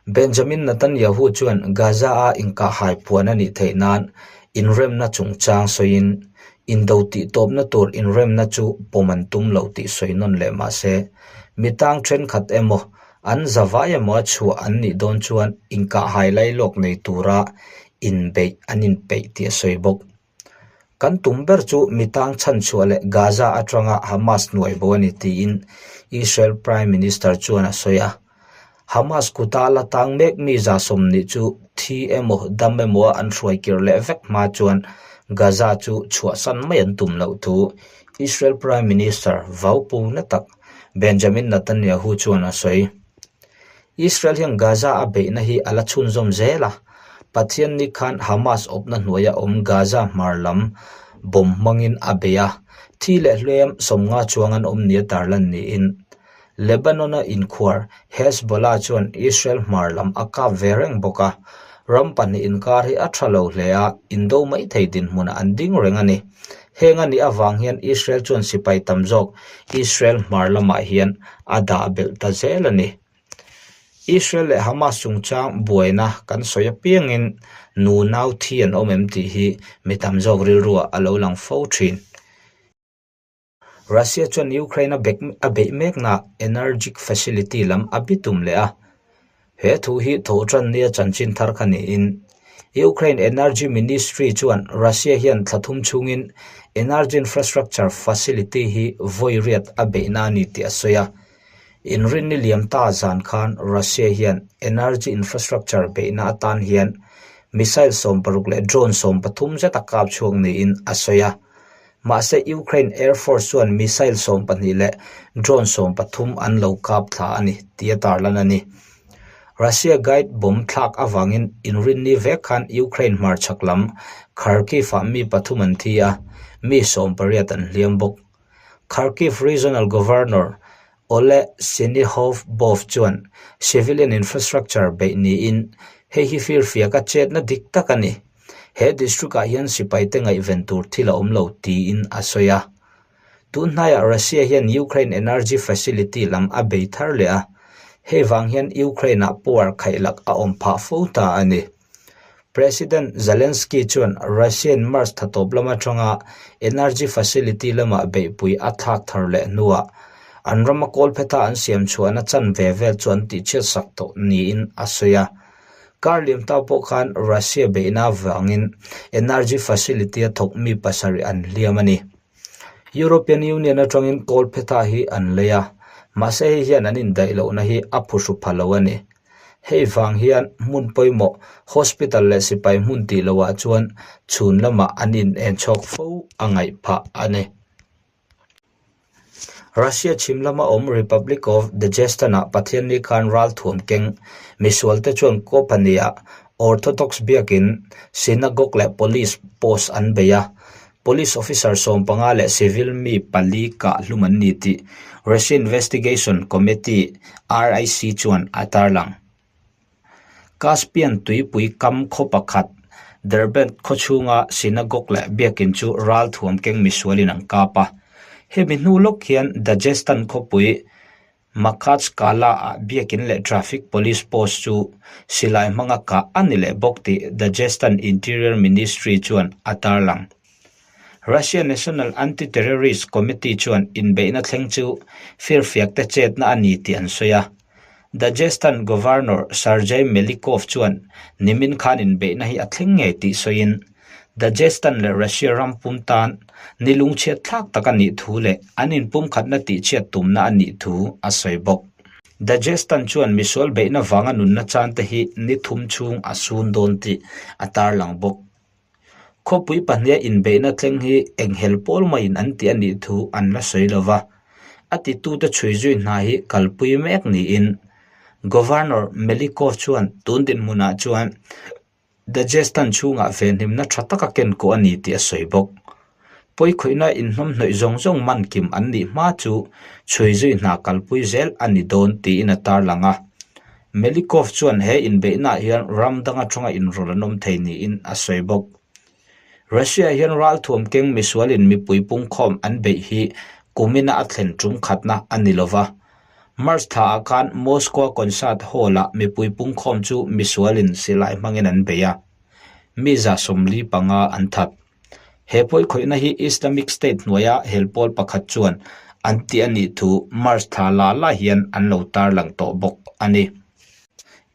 Benjamin Netanyahu chuan Gaza-a inkahhai puan a nih theih nan inremna chungchang sawiin, indo tihtawpna tur inremna chu pawm an tum lo tih sawi nawn leh mah se, mi tang thenkhat emaw, an zavai emaw a chhuah an nih dawn chuan inkahhai lailawk nei tura inbeih an inpeih tih a sawi bawk. Kan tum ber chu mi tang chhanchhuah leh Gaza atanga Hamas hnuai bo a ni tiin Israel Prime Minister chuan a sawi a. Hamas kuta la tang mek mi 30 chu thi emaw dam emaw a an hruai kir leh vek hma chuan Gaza chu chhuahsan mai an tum loh thu Israel Prime Minister vau pu na tak Benjamin Netanyahu chuan a sawi. Israel hian Gaza a beihna hi a la chhunzawm zel a, Pathian ni khan Hamas awpna hnuaia awm Gaza hmar lam bomb hmangin a bei a, thi leh hluiam 50 chuang an awm nia tarlan niin Lebanon-a inkhuar Hezbollah chuan Israel hmar lam a kap ve reng bawk a, ram pahnih inkar hi a tha lo hle a, indo mai thei dinhmunah an ding reng a ni. Heng a nih avang hian Israel chuan sipai tam zawk Israel hmar lamah hian a dah belh ta zel a ni. Israel leh Hamas chungchang buaina kan sawi apiangin nu nau thi an awm em tih hi mi tam zawk rilruah a lo lang fo thin. Russia chuan Ukraine a a beih mekna energy facility lam a bitum leh a. He thu hi thawhtan nia chanchin thar kha niin Ukraine Energy Ministry chuan Russia hian thla thum chhungin energy infrastructure facility hi vawi riat a beihna a ni tih a sawi a. Inrinni liam ta zan khan Russia hian energy infrastructure beihna atan hian missile 60 leh drone 13 zet a kap chhuak niin a sawi a. Mahse Ukraine Air Force chuan missile 12 leh drone 13 an lo kap thla a ni tih a tarlan a ni. Russia guide bomb thlak avangin inrinni vek khan Ukraine hmarchhak lam Kharkiv-ah mi pathum an thi a, mi 18 an hliam bawk. Kharkiv Regional Governor Oleh Synihovbov chuan civilian infrastructure beih niin hei hi firfiak a chetna dik tak a ni. He district-ah hian sipaite ngaihven tur thil a awm lo tiin a sawi a. Tun hnaiah Russia hian Ukraine energy facility lam a bei thar leh a, hei vang hian Ukraine-ah power khaihlak a awm phah fo ta a ni. President Zelensky chuan Russian March tha tawp lam atanga energy facility lamah beihpui a thlak thar leh hnuah an rama kawlphetha an siam chhuahna chanve vel chu an tihchhiatsak tawh niin a sawi a. Kar liam ta pawh khan Russia beihna avangin energy facility a thawk mi pasarih an hliam a ni. European Union atangin kawlphetha hi an lei a, mahse hei hian an indaih lohna hi a phuhru pha lo a ni. Hei vang hian hmun pawimawh hospital leh sipai hmun tih lohah chuan chhun lamah an in en chhawk fo a ngaih phah a ni. Russia chhim lama awm Republic of Dagestan-ah Pathianni khan ralthuam keng misualte chuan Kopani-ah Orthodox biakin synagogue leh police post an bei a, Police officer 15 leh civil mi pali kah hlum an ni tih Russia Investigation Committee, RIC, chuan a tarlang. Caspian tuipui kam khaw pakhat Derbent khaw chhunga synagogue leh biakin chu ralthuam keng misualin an kap a. Hemi hnu lawk hian Dagestan khawpui Makhachkala-ah biakin leh traffic police post chu silai hmanga kah a ni leh bawk tih Dagestan Interior Ministry chuan a tarlang. Russia National Anti-Terrorist Committee chuan inbeihna thleng chu firfiakte chetna a ni tih an sawi a. Dagestan Governor Sergei Melikov chuan nimin khan inbeihna hi a thleng ngei tih sawiin, Dagestan leh Russia ram pum tan ni lungchhiat thlak tak a nih thu leh an inpumkhatna tihchhiat tumna a nih thu a sawi bawk. Dagestan chuan misual beihna vanga nunna chante hi ni thum chhung a sun dawn tih a tarlang bawk. Khawpui pahniha inbeihna thleng hi enghelh pawl maiin an ti a nih thu an la sawi lo va, a titute chhui zui hna hi kalpui mek niin Governor Melikov chuan tun dinhmunah chuan Dagestan chhungah venhimna tha taka ken kawh a ni tih a sawi bawk. Pawikhawihna inhnawmhnawih zawng zawng man kim an nih hma chu chhui zui hna kalpui zel a ni dawn tiin a tarlang a. Melikov chuan he inbeihnaah hian ram dang atanga inrawlh an awm thei niin a sawi bawk. Russia hian ralthuam keng misualin mipui pungkhawm an beih hi kumina a thlen tum khatna a ni lova. March thlaah khan Moscow concert hall-ah mipui pungkhawm chu misualin silai hmangin an bei a, mi 45 an that. He pawikhawihna hi Islamic State hnuaia hel pawl pakhat chuan an ti a nih thu March thla la la hian an lo tarlang tawh bawk a ni.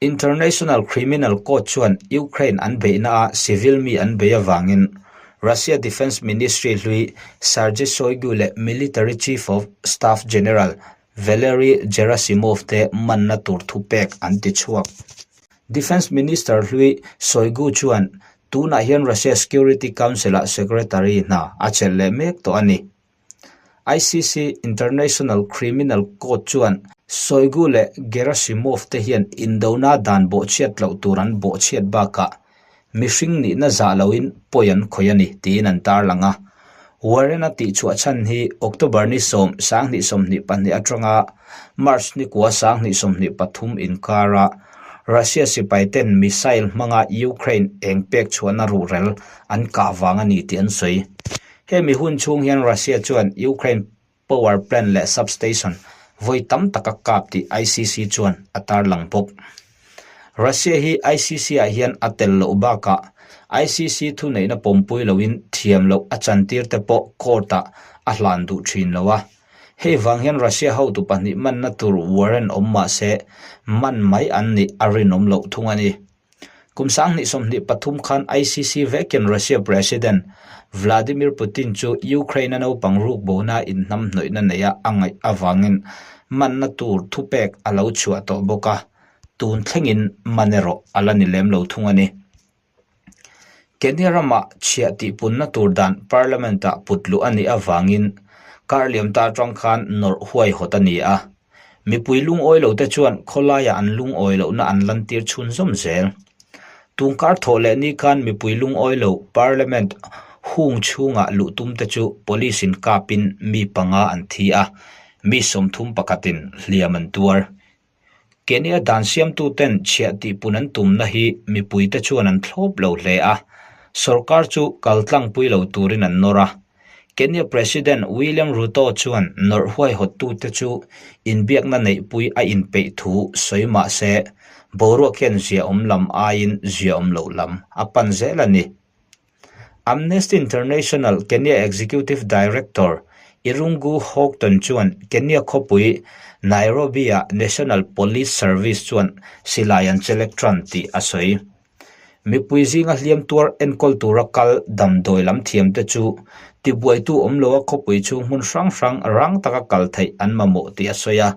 International Criminal Court chuan Ukraine an beihnaah civil mi an bei avangin Russia Defence Ministry hlui Sergei Shoigu leh Military Chief of Staff General Valery Gerasimov te manna tur thupek an ti chhuak. Defence Minister hlui Shoigu chuan tunah hian Russia Security Council-ah Secretary hna a chelh leh mek tawh a ni. ICC, International Criminal Court, chuan Shoigu leh Gerasimov te hian indona dan bawhchhiat loh tur an bawhchhiat bakah mihring nihna zah loin pawi an khawih a ni tiin an tarlang a. Warren-a tihchhuah chhan hi October ni 10, 2022 atanga March ni 9, 2023 inkara Russia sipaiten missile hmanga Ukraine eng pek chhuahna ruhrel an kah vang a ni tih an sawi. Hemi hun chhung hian Russia chuan Ukraine power plant leh substation vawi tam tak a kap tih ICC chuan a tarlang bawk. Russia hi ICC-ah hian a tel loh bakah ICC thuneihna pawmpui loin thiam loh a chantir te pawh court-ah a hlan duh thin lo a. Hei vang hian Russia hotu pahnih manna tur warrant awm mah se man mai an nih a rinawm loh thung a ni. Kum 2023 khan ICC vekin Russia President Vladimir Putin chu Ukraine-a naupang rukbona inhnamhnawihna neia a ngaih avangin manna tur thupek a lo chhuah tawh bawk a, tun thlengin man erawh a la ni lem lo thung a ni. Kenya ramah chhiah tihpunna tur dan Parliament-ah put luh a nih avangin kar liam ta atang khan nawrh huaihawt a ni a. Mipui lungawi lote chuan khawlaiah an lungawi lohna an lantir chhunzawm zel. Tungkar thawh leh ni khan mipui lungawi lo Parliament hung chhungah luh tumte chu Police in kapin mi panga an thi a, mi sawmthum pakhatin hliam an tuar. Kenya dan siamtuten chhiah tihpun an tumna hi mipuite chuan an thlawp lo hle a, sorkar chu kaltlangpui lo turin an nawr a. Kenya President William Ruto chuan nawrh huaihawttute chu inbiakna neihpui a inpeih thu sawi mah se, boruak hian ziaawm lam aiin ziaawm loh lam a pan zel a ni. Amnesty International Kenya Executive Director Irungu Houghton chuan Kenya khawpui Nairobi-a National Police Service chuan silai an chelek tan tih a sawi. Mipui zinga hliam tuar enkawl tura kal damdawi lam thiamte chu tibuaitu awm loa khawpui chhung hmun hrang hrang rang taka kal theih an mamawh tih a sawi a.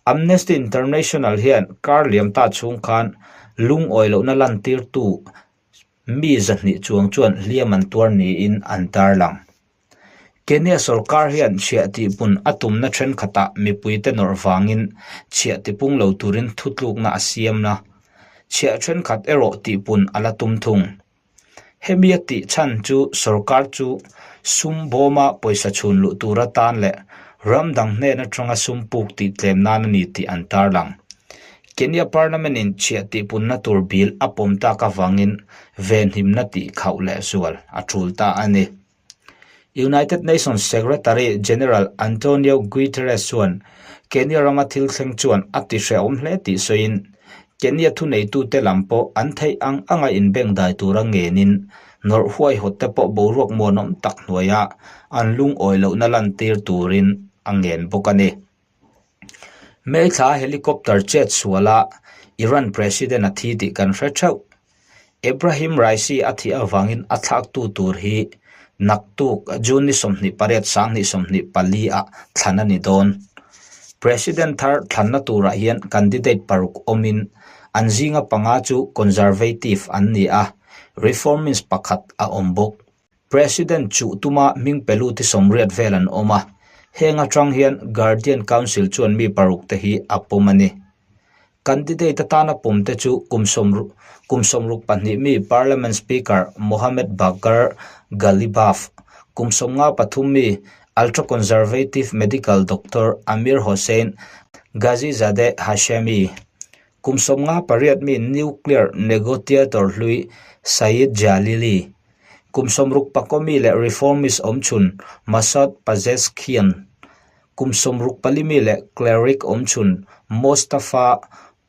Amnesty International hian kar liam ta chhung khan lungawi lohna lantirtu mi 200 chuang chuan hliam an tuar niin an tarlang. Kenya sorkar hian chhiah tihpun a tumna thenkhatah mipuite nawrh vangin chhiah tipung lo turin thutlukna a siam a, chhiah thenkhat erawh tihpun a la tum thung. Hemi a tih chhan chu sorkar chu sum bawma pawisa chhun luh tur atan leh ram dang hnen atanga sum puk tih tlem nan a ni tih an tarlang. Kenya Parliament in chhiah tihpunna tur bill a pawm tak avangin venhimna tih khauh leh zual a tul ta a ni. United Nations Secretary General Antonio Guterres chuan Kenya rama thil thleng chuan a ti hrehawm hle tih sawiin, Kenya thuneitute lam pawh an theih ang anga inbengdai tura ngenin nawrh huaihawt te pawh boruak muanawm tak hnuaia an lungawi lohna lantir turin a ngen bawk a ni. May thla helicopter chet suala Iran President a thi tih kan hre theuh. Ebrahim Raisi a thih avangin a thlaktu tur hi naktuk June ni 28 2024 ah thlan a ni dawn. President thar thlanna turah hian candidate paruk awmin an zinga panga chu Conservative an ni a, Reformist pakhat a awm bawk. President chuh tuma hming pelu ti 80 vel an awm a, heng atang hian Guardian Council chuan mi paruk te hi a pawm a ni. Candidate atana pawm te chu kum kum 62 mi Parliament Speaker Mohammad Bagher Ghalibaf, kum 53 mi ultra-conservative medical doctor Amir Hossein Ghazizadeh Hashemi, kum 58 mi nuclear negotiator hlui Saeed Jalili, Kum 64 mi leh reformist awmchhun Masoud Pezeshkian. Kum 64 mi leh cleric awmchhun Mostafa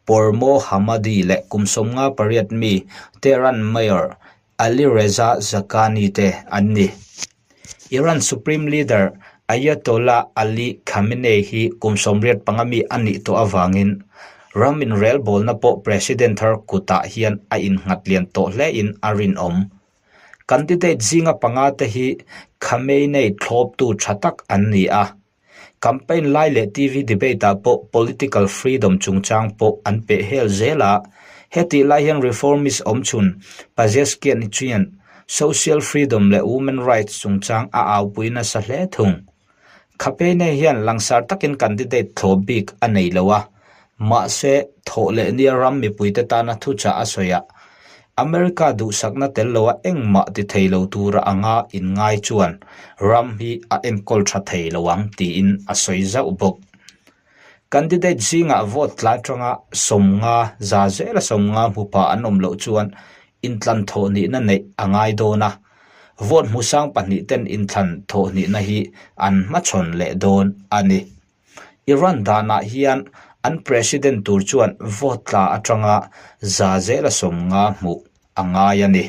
Pourmohammadi leh kum 58 mi Tehran Mayor Alireza Zakani te an ni. Iran Supreme Leader Ayatollah Ali Khamenei hi kum 85 mi a nih tawh avangin ram inrelbawlna pawh President thar kutah hian a innghat lian tawh hlein a rinawm. Candidate zinga panga te hi Khamenei thlawptu tha tak an ni a. Campaign lai leh TV debate-ah pawh political freedom chungchang pawh an peh hel zel a. Hetih lai hian reformist awmchhun Pezeshkian chuan social freedom leh women rights chungchang a aupui nasa hle thung. Khamenei hian langsar takin candidate thlawp bik a nei lo a, mahse thawh leh nia ram mipuite tana thuchah a sawi a, America duhsakna tel loa engmah ti thei lo tura anga inngai chuan ram hi a enkawl tha thei lo ang tiin a sawi zauh bawk. Candidate zingah vote tlai atanga 50, za zela 50 hmu pah an awm loh chuan intlan thawh nihna neih a ngai dawn a, vote hmusang pahnih ten inthlan thawh nihna hi an hmachhawn leh dawn a ni. Iran danah hian an president tur chuan vote tla atanga za zela 50 hmuh a ngai a ni.